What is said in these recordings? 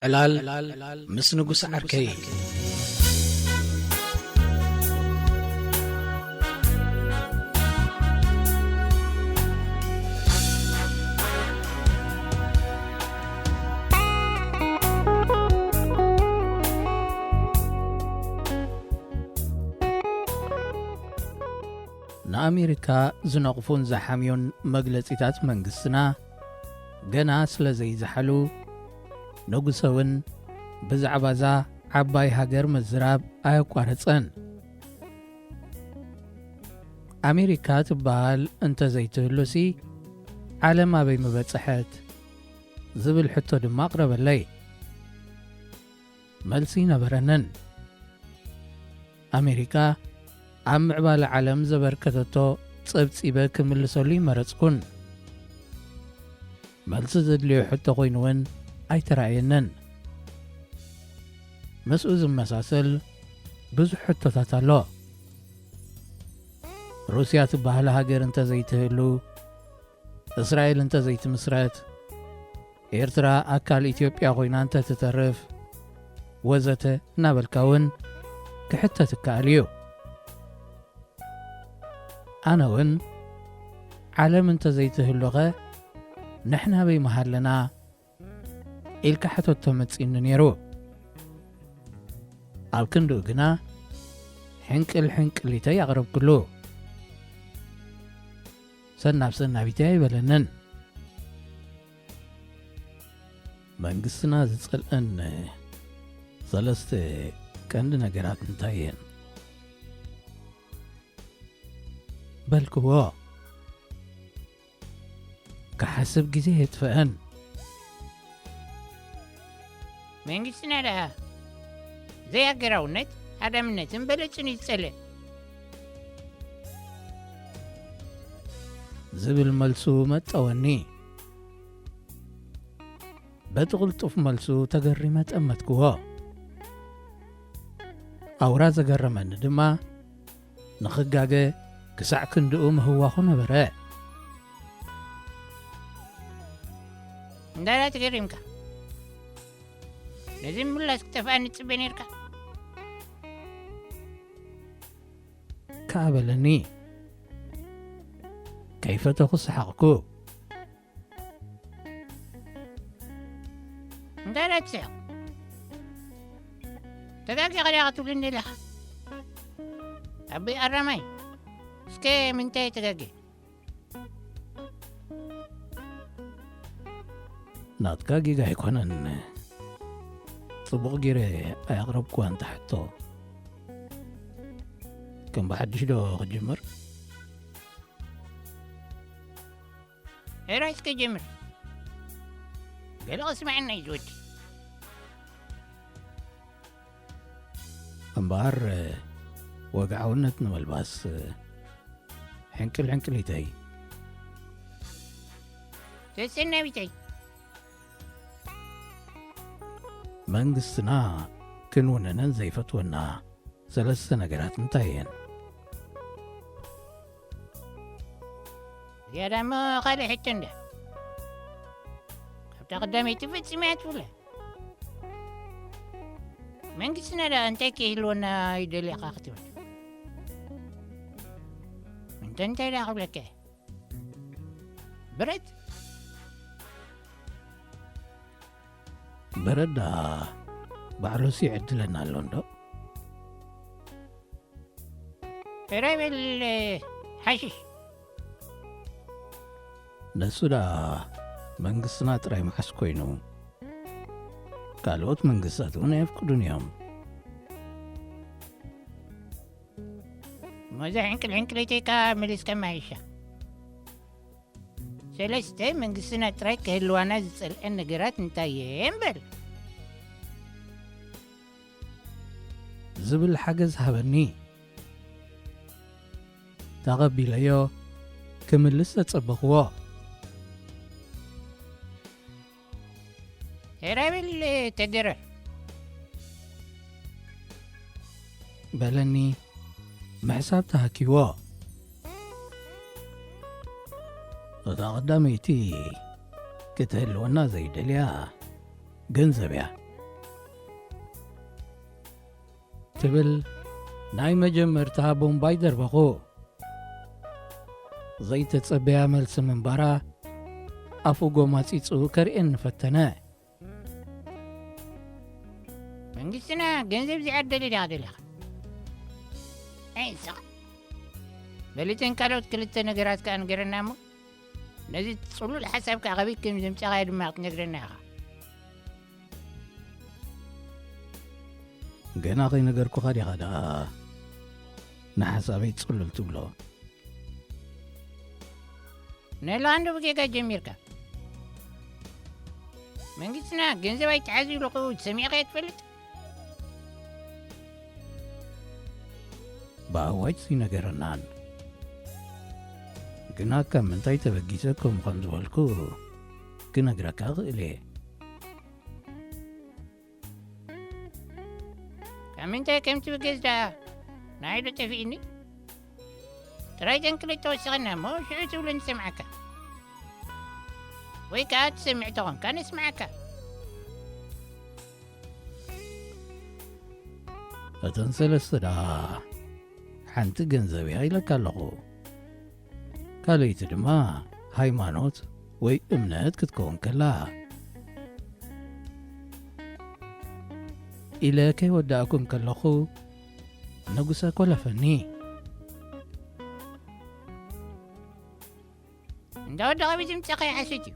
ዕላል ምስ ንጉስ ዓርከይ። ንኣሜሪካ ዝነቕፉን ዝሓምዩን መግለጺታት መንግስትና ገና ስለ ዘይዝሓሉ፣ ንጉሰ እውን ብዛዕባዛ ዓባይ ሃገር ምዝራብ ኣየቋረጸን። ኣሜሪካ ትበሃል እንተዘይትህሉሲ፣ ዓለም ኣበይ ምበጽሐት? ዝብል ሕቶ ድማ ኣቕረበለይ። መልሲ ይነበረንን። ኣሜሪካ ኣብ ምዕባለ ዓለም ዘበርከተቶ ጸብጺበ ክምልሰሉ ይመረጽኩን። መልሲ ዘድልዮ ሕቶ ኮይኑ እውን ኣይተራእየንን። ምስኡ ዝመሳሰል ብዙሕ ሕቶታት ኣሎ። ሩስያ ትበሃል ሃገር እንተዘይትህሉ፣ እስራኤል እንተዘይትምስረት፣ ኤርትራ ኣካል ኢትዮጵያ ኮይና እንተትተርፍ፣ ወዘተ እናበልካ እውን ክሕተት ይከኣል እዩ። ኣነ እውን ዓለም እንተዘይትህሉኸ ንሕና ኣበይ ምሃለና? ኢልካ ሕተቶ መጺኡኒ ነይሩ። ኣብ ክንድኡ ግና ሕንቅል ሕንቅሊተይ ኣቕረብኩሉ። ሰናብ ሰናቢተይ ኣይበለንን። መንግስትና ዝጸልአን ሰለስተ ቀንዲ ነገራት እንታይ እየን? በልክዎ። ክሓስብ ግዜ የጥፍአን። መንግስትና ደኣ ዘይሃገራውነት፣ ሃዳምነትን በለጽን እዩ ዝጸልእ። ዝብል መልሱ መጠወኒ። በቲ ቅልጡፍ መልሱ ተገሪመ ጠመትክዎ። ኣውራ ዘገረመኒ ድማ ንኽጋገ ክሳዕ ክንድኡ ምህዋኹ ነበረ። እንዳላ ተገሪምካ። ነዚ ምላስ ክጠፍኣኒ ትጽበ ነርካ። ከኣ በለኒ። ከይፈተኹ ሰሓቕኩ። እንታይ ደኣ ትስሕቕ? ተጋጊኻ ዲኻ ክትብልኒ ደሊኻ? ኣቦይ ኣራማይ፣ እስከ ምንታይ ተጋጊ? ናትካ ጌጋ ኣይኮነን። ጽቡቕ ገይረ ኣየቕረብኩዋን እታ ሕቶ። ከም ብሓድሽ ዶ ክጅምር? ሕራይ እስከ ጀምር። ገለ ከስምዓና እዩ ዝወዲ። እምበኣር፣ ወግዓውነት ንምልባስ፣ ሕንቅል ሕንቅሊተይ። ተሰናቢተይ። መንግስትና ክንውነነን ዘይፈትወና ሰለስተ ነገራት እንታይ እየን? ዝያዳ እሞ ካልእ ሕቶ እንዳ። ካብታ ቀዳመይቲ ፈጺመ እያ ትብለ። መንግስትና ደኣ እንታይ ከይህልወና ይደሊ ኢኻ ክትብል? እንተ እንታይ ደኣ ክብለካ እየ? ብረት? ብረት ደኣ ባዕሉስ ይዕድለና ኣሎ እንዶ? ሕራይ በል ሓሽሽ። ነሱ ደኣ መንግስትና ጥራይ መዓስ ኮይኑ? ካልኦት መንግስታት እውን ኣየፍቅዱን እዮም። መዛ ሕንቅል ሕንቅለይተይካ መሊስካ ማይሻ። ሰለስተ፣ መንግስትና ጥራይ ክህልዋና ዝጸልአን ነገራት እንታይ እየን በል? ዝብል ሓገዝ ሃበኒ። ተቐቢለዮ ክምልስ ተጸበኽዎ። ሄራብል ተገረ። በለኒ ምሕሳብ ተሃኪዎ። እታ ቀዳመይቲ ክትህልወና ዘይደልያ ገንዘብ እያ። ክብል ናይ መጀመርታ ቦምባ ይደርበኹ። ዘይተጸበያ መልሲ ምንባራ ኣፉ ጎማጺጹ ከርእየኒ ፈተነ። መንግስትና ገንዘብ ዝዓደለ ዲኻ ደሊኻ? ኣይ፣ ስቕ። በሊተን ካልኦት ክልተ ነገራት ከኣ ንገረና እሞ፣ ነዚ ጽሉል ሓሳብካ ኣበይ ከም ዘምጻኻዮ ድማ ክትነግረና ኢኻ። ገና ከይነገርኩኻ ዲኻ ደኣ ንሓሳበይ ጽሉል ትብሎ? ነላ እንዶ ብጌጋ ጀሚርካ። መንግስትና ገንዘብ ኣይተሓዝ ኢሉ ኸው ሰሚዕካ ትፈልጥ? ብኣዋጅ ዘይነገረናን። ግና ካብ ምንታይ ተበጊሰ ከምኡ ከም ዝበልኩ ክነግረካ እኽእል እየ። ካብ ምንታይ ከም ትብገስ ደኣ ንዓይ ዶ ጠፊእኒ? ጥራይ ዘን ክልተ ወስኸና እሞ ሽዑ ትብሎ ንሰምዓካ። ወይ ከኣ ትሰምዕ ተኾንካ ነስምዓካ። እተን ሰለስተ ደኣ ሓንቲ ገንዘብ እያ ኢለካ ኣለኹ። ካልኣይቲ ድማ ሃይማኖት ወይ እምነት ክትከውን ከላ። ኢለ ከይወዳእኩም ከለኹ ንጉሰ ኮለፈኒ። እንዳ ወዲ ቐቢት ምጻኻ ይሓስት እዩ።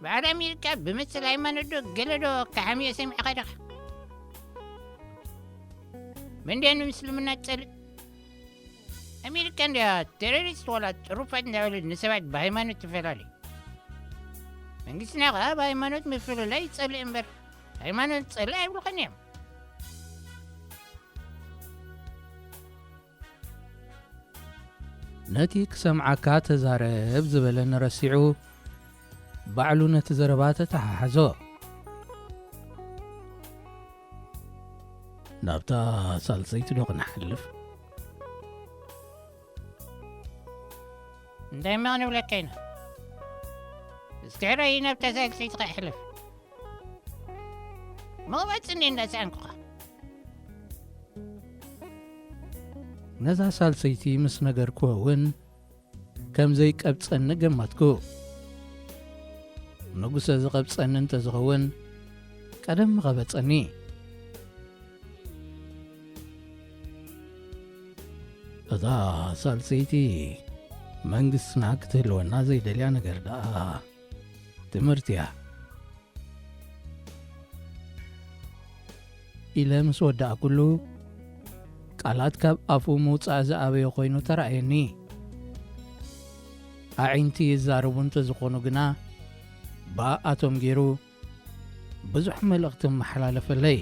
በዓል ኣሜሪካ ብመሰል ሃይማኖት ዶ ገለ ዶ ክሓምዮ ሰሚዕኻ ዲኻ? መን ድያ ንምስልምና ትጸልእ? ኣሜሪካ እንድያ ቴሮሪስት ዋላ ጥሩፋት እንዳበለት ንሰባት ብሃይማኖት ትፈላለዩ። መንግስትና ኸኣ ብሃይማኖት ምፍልላይ ይጸልእ እምበር፣ ሃይማኖት ጸልእ ኣይብሉኻን እዮም። ነቲ ክሰምዓካ ተዛረብ ዝበለኒ ረሲዑ፣ ባዕሉ ነቲ ዘረባ ተተሓሓዞ። ናብታ ሳልሰይቲ ዶ ክንሓልፍ? እንታይ እሞ ክንብለካ ኢና? እስኪ ሕራይ ናብታ ሳልሰይቲ ከሕልፍ። መቕባጽ እንዴ እንዳሰኣንኩኻ። ነዛ ሳልሰይቲ ምስ ነገርኩዎ እውን ከም ዘይቀብጸኒ ገመትኩ። ንጉሰ ዝቐብጸኒ እንተዝኸውን ቀደም ምቐበጸኒ። እዛ ሳልሰይቲ መንግስትና ክትህልወና ዘይደልያ ነገር ደኣ ትምህርቲ እያ። ኢለ ምስ ወዳእኩሉ፣ ቃላት ካብ ኣፉ ምውጻእ ዝኣበዮ ኮይኑ ተራእየኒ። ኣዒንቲ ይዛረቡ እንተዝኾኑ ግና፣ ብኣኣቶም ገይሩ ብዙሕ መልእኽቲ መሓላለፈለይ።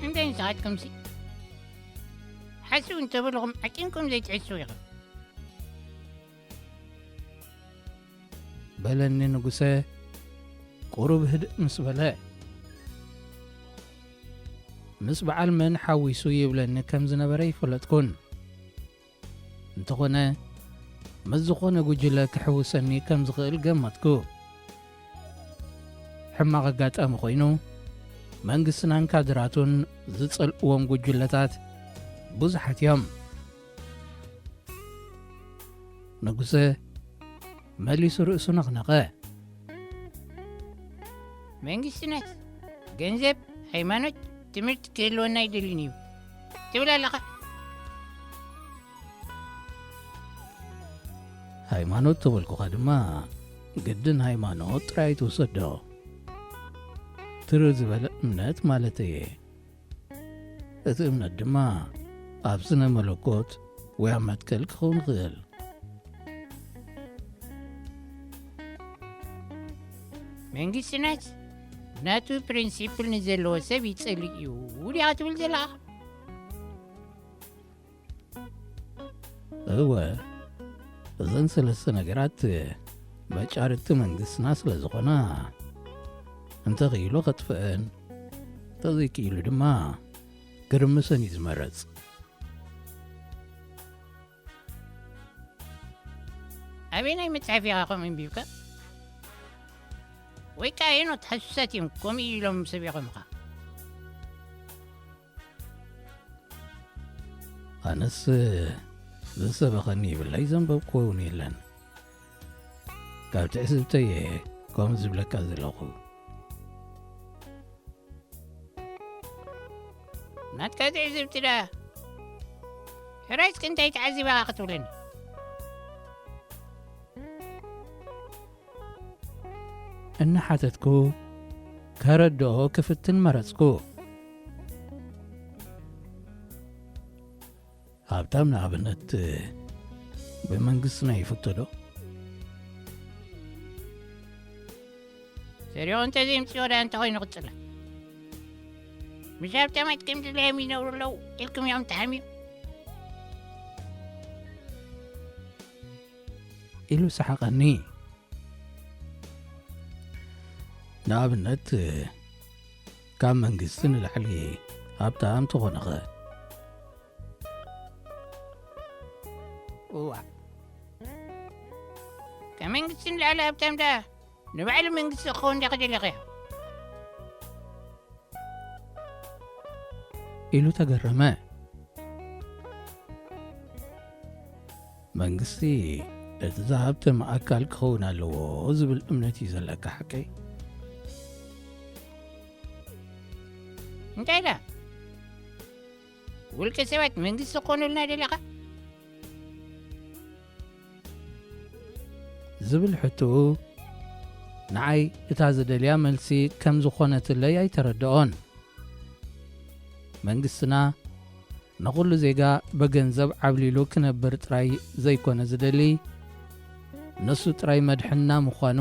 እንታይ ንስኻትኩምሲ ሓስቡ እንተበልኹም ዓቂንኩም ዘይትሕስቡ ኢኹም። በለኒ ንጉሰ ቁሩብ ህድእ ምስ በለ። ምስ በዓል መን ሓዊሱ ይብለኒ ከም ዝነበረ ይፈለጥኩን። እንተኾነ፣ ምስ ዝኾነ ጉጅለ ክሕውሰኒ ከም ዝኽእል ገመትኩ። ሕማቕ ኣጋጣሚ ኮይኑ፣ መንግስትናን ካድራቱን ዝጸልእዎም ጉጅለታት ብዙሓት እዮም። ንጉሰ መሊሱ ርእሱ ነቕነቐ። መንግስትናስ ገንዘብ፣ ሃይማኖት፣ ትምህርቲ ክህልወና ኣይደልን እዩ ትብል ኣለኻ? ሃይማኖት ተበልኩኻ ድማ ግድን ሃይማኖት ጥራይ ትውሰዶ። ትርር ዝበለ እምነት ማለት እየ። እቲ እምነት ድማ ኣብ ስነ መለኮት ወይ ኣብ መትከል ክኸውን ይኽእል። መንግስትናስ ናቱ ፕሪንሲፕል ንዘለዎ ሰብ ይጸልእ እዩ ድያ ትብል ዘለኻ? እወ፣ እዘን ሰለስተ ነገራት መጫርቲ መንግስትና ስለ ዝኾና፣ እንተኽኢሉ ከጥፍአን፣ እንተዘይክኢሉ ድማ ክርምሰን እዩ ዝመረጽ። ኣበየናይ መጽሓፍ ኢኻ ከምኡ ኣንቢብካ? ወይ ከኣ ኣየኖት ሃሱሳት እዮም ከምኡ ኢሎም ዝሰበኹኻ? ኣነስ ዝሰበኸኒ ይብለይ ዘንበብክዎ እውን የለን። ካብ ትዕዝብተይ እየ ከምኡ ዝብለካ ዘለኹ። ናትካ ትዕዝብቲ ደኣ? ሕራይ እስኪ እንታይ ተዓዚብካ ክትብለኒ? እናሓተትኩ ከረድኦ ክፍትን መረጽኩ። ሃብታም ንኣብነት ብመንግስትና ይፍቶ ዶ? ሰሪቑ እንተዘይምጽኦ ደኣ እንታይ ኮይኑ ክጽለ? ምስ ሃብታማት ከም ድላዮም ይነብሩ ኣለዉ ኢልኩም እዮም ትሓምዩ? ኢሉ ሰሓቐኒ። ንኣብነት ካብ መንግስቲ ንላዕሊ ሃብታም ተኾነኸ? እዋ፣ ካብ መንግስቲ ንላዕሊ ሃብታም ደኣ ንባዕሉ መንግስቲ ክኸውን ዲኻ ደሊኻዮ? ኢሉ ተገረመ። መንግስቲ እቲ ዝሃብተመ ኣካል ክኸውን ኣለዎ ዝብል እምነት እዩ ዘለካ ሓቀይ? እንታይ ኢላ? ውልቀ ሰባት መንግስቲ ክኾኑልና ደሊኻ? ዝብል ሕቶኡ ንዓይ እታ ዝደልያ መልሲ ከም ዝኾነትለይ ኣይተረድኦን። መንግስትና ንኹሉ ዜጋ ብገንዘብ ዓብሊሉ ክነብር ጥራይ ዘይኮነ ዝደሊ፣ ንሱ ጥራይ መድሕንና ምዃኑ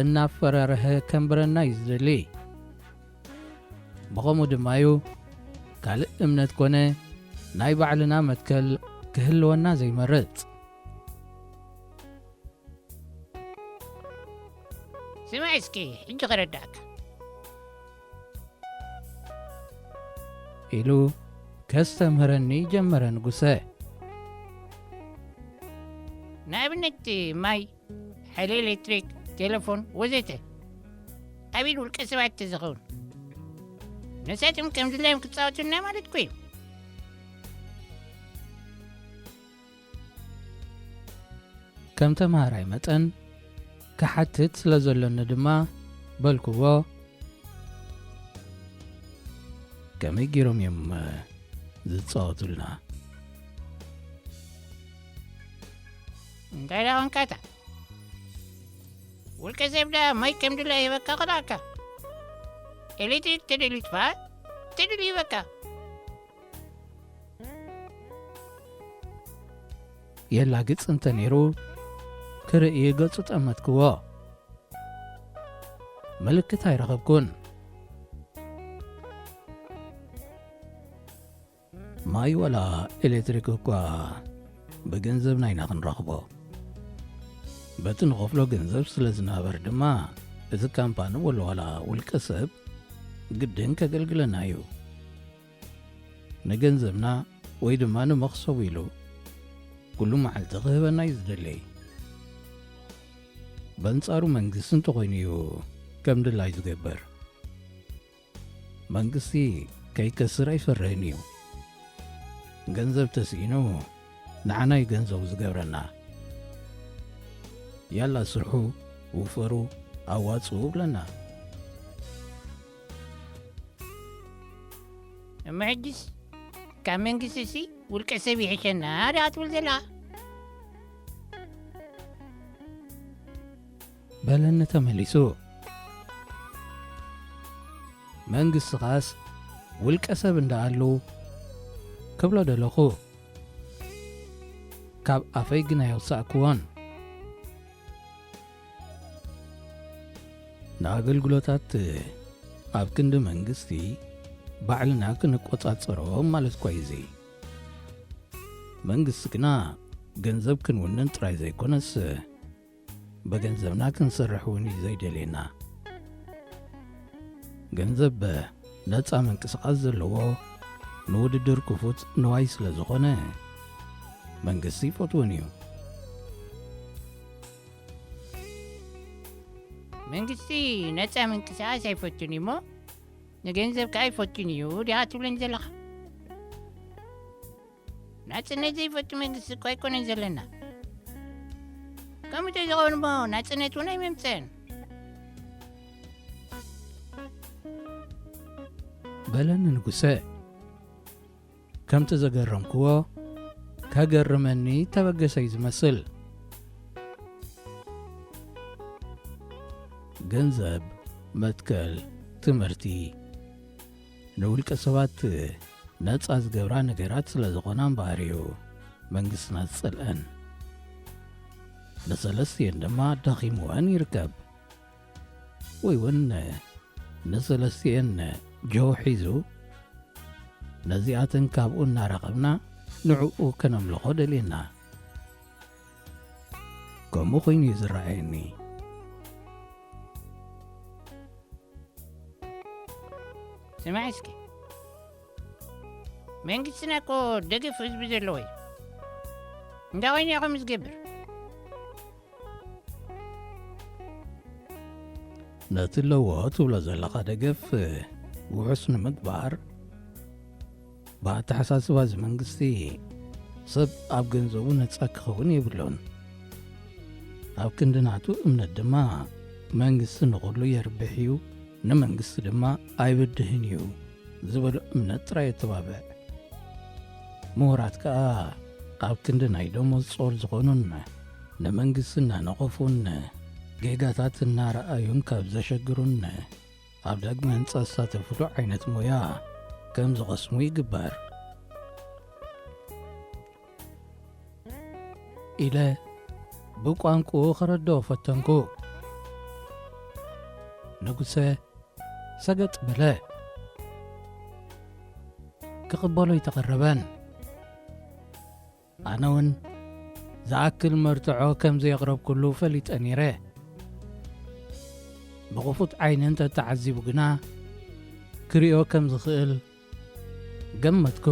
እናፈራርሀ ከንብረና እዩ ዝደሊ። ብኸምኡ ድማ እዩ ካልእ እምነት ኮነ ናይ ባዕልና መትከል ክህልወና ዘይመርጽ። ስማዕ እስኪ፣ ሕጂ ክረዳእካ። ኢሉ ከስተምህረኒ ጀመረ ንጉሰ። ንኣብነት ማይ፣ ሓይሊ ኤሌክትሪክ፣ ቴሌፎን ወዘተ ኣብ ኢድ ውልቀ ሰባት ተዝኸውን፣ ነሳቶም ከም ድላዮም ክጻወቱልና ማለትኩ እዩ። ከም ተምሃራይ መጠን ክሓትት ስለ ዘሎኒ ድማ በልክዎ፣ ከመይ ገይሮም እዮም ዝጻወቱልና? እንታይ ደኣ ኮንካታ? ውልቀ ሰብ ደኣ ማይ ከም ድለ ይህበካ ክልኣካ። ኤሌክትሪክ ተደልዩ ይጥፋእ፣ ተደልዩ ይህበካ። የላግጽ እንተ ነይሩ ክርኢ ገጹ ጠመትክዎ። ምልክት ኣይረኸብኩን። ማይ ወላ ኤሌክትሪክ እኳ ብገንዘብና ኢና ክንረኽቦ። በቲ ንኸፍሎ ገንዘብ ስለ ዝናበር ድማ እቲ ካምፓኒ ወላ ዋላ ውልቀ ሰብ ግድን ከገልግለና እዩ። ንገንዘብና ወይ ድማ ንመኽሰቡ ኢሉ ኩሉ መዓልቲ ክህበና እዩ ዝደሊ። በንጻሩ መንግስቲ እንተኾይኑ እዩ ከም ድላይ ዝገብር። መንግስቲ ከይከስር ኣይፈርህን እዩ። ገንዘብ ተስኢኑ ንዓና እዩ ገንዘቡ ዝገብረና። ያላ ስርሑ፣ ውፈሩ፣ ኣዋጽኡ ብለና። እሞ ሕጅስ ካብ መንግስቲ ሲ ውልቀ ሰብ ይሕሸና ዲኣ ትብል ዘላ? በለኒ ተመሊሱ። መንግስትኻስ ውልቀ ሰብ እንዳኣሉ ክብሎ ደለኹ። ካብ ኣፈይ ግን ኣየውጻእክዎን። ንኣገልግሎታት ኣብ ክንዲ መንግስቲ ባዕልና ክንቆጻጸሮ ማለት እኳ እዩ እዚ። መንግስቲ ግና ገንዘብ ክንውንን ጥራይ ዘይኮነስ፣ ብገንዘብና ክንሰርሕ እውን እዩ ዘይደልየና። ገንዘብ ነጻ ምንቅስቓስ ዘለዎ፣ ንውድድር ክፉት ንዋይ ስለ ዝኾነ፣ መንግስቲ ይፈትዎን እዩ። መንግስቲ ነጻ ምንቅስቓስ ኣይፈቱን እዩ እሞ፣ ንገንዘብ ከኣ ኣይፈቱን እዩ ዲኻ ትብለኒ ዘለኻ? ናጽነት ዘይፈቱ መንግስቲ እኮ ኣይኮነን ዘለና። ከምኡ ተዝኸውን እሞ ናጽነት እውን ኣይመምጸን። በለኒ ንጉሰ። ከምቲ ዘገረምክዎ ከገርመኒ ተበገሰ እዩ ዝመስል። ገንዘብ፣ መትከል፣ ትምህርቲ ንውልቀ ሰባት ነጻ ዝገብራ ነገራት ስለ ዝኾና እምበኣር እዩ መንግስትና ዝጸልአን። ንሰለስቲኤን ድማ ኣዳኺምወን ይርከብ። ወይ እውን ንሰለስቲኤን ጆ ሒዙ ነዚኣተን ካብኡ እናረኸብና ንዕኡ ከነምልኾ ደልየና። ከምኡ ኮይኑ እዩ ዝረኣየኒ። ስማዕ እስኪ፣ መንግስትና እኮ ደገፍ ህዝቢ ዘለዎ እዩ። እንዳ ወይኒ ኢኹም ዝገብር። ነቲ ኣለዎ ትብሎ ዘለኻ ደገፍ ውሑስ ንምግባር፣ ብኣተሓሳስባ እዚ መንግስቲ ሰብ ኣብ ገንዘቡ ነጻ ክኸውን የብሉን። ኣብ ክንዲ ናቱ እምነት ድማ መንግስቲ ንኹሉ የርብሕ እዩ፣ ንመንግስቲ ድማ ኣይብድህን እዩ ዝበሎ እምነት ጥራይ የተባብዕ። ምሁራት ከኣ ኣብ ክንዲ ናይ ደሞዝ ጾር ዝኾኑን ንመንግስቲ እናነቐፉን ጌጋታት እናረኣዩን ካብ ዘሸግሩን ኣብ ዳግመ ህንጻ ዝሳተፍሉ ዓይነት ሞያ ከም ዝቐስሙ ይግበር ኢለ ብቋንቁኡ ክረድኦ ፈተንኩ። ንጉሰ ሰገጥ በለ። ክቕበሎ ኣይተቐረበን። ኣነ እውን ዝኣክል መርትዖ ከም ዘየቕረብኩሉ ፈሊጠ ነይረ። ብኽፉት ዓይኒ እንተተዓዚቡ ግና ክሪኦ ከም ዝኽእል ገመትኩ።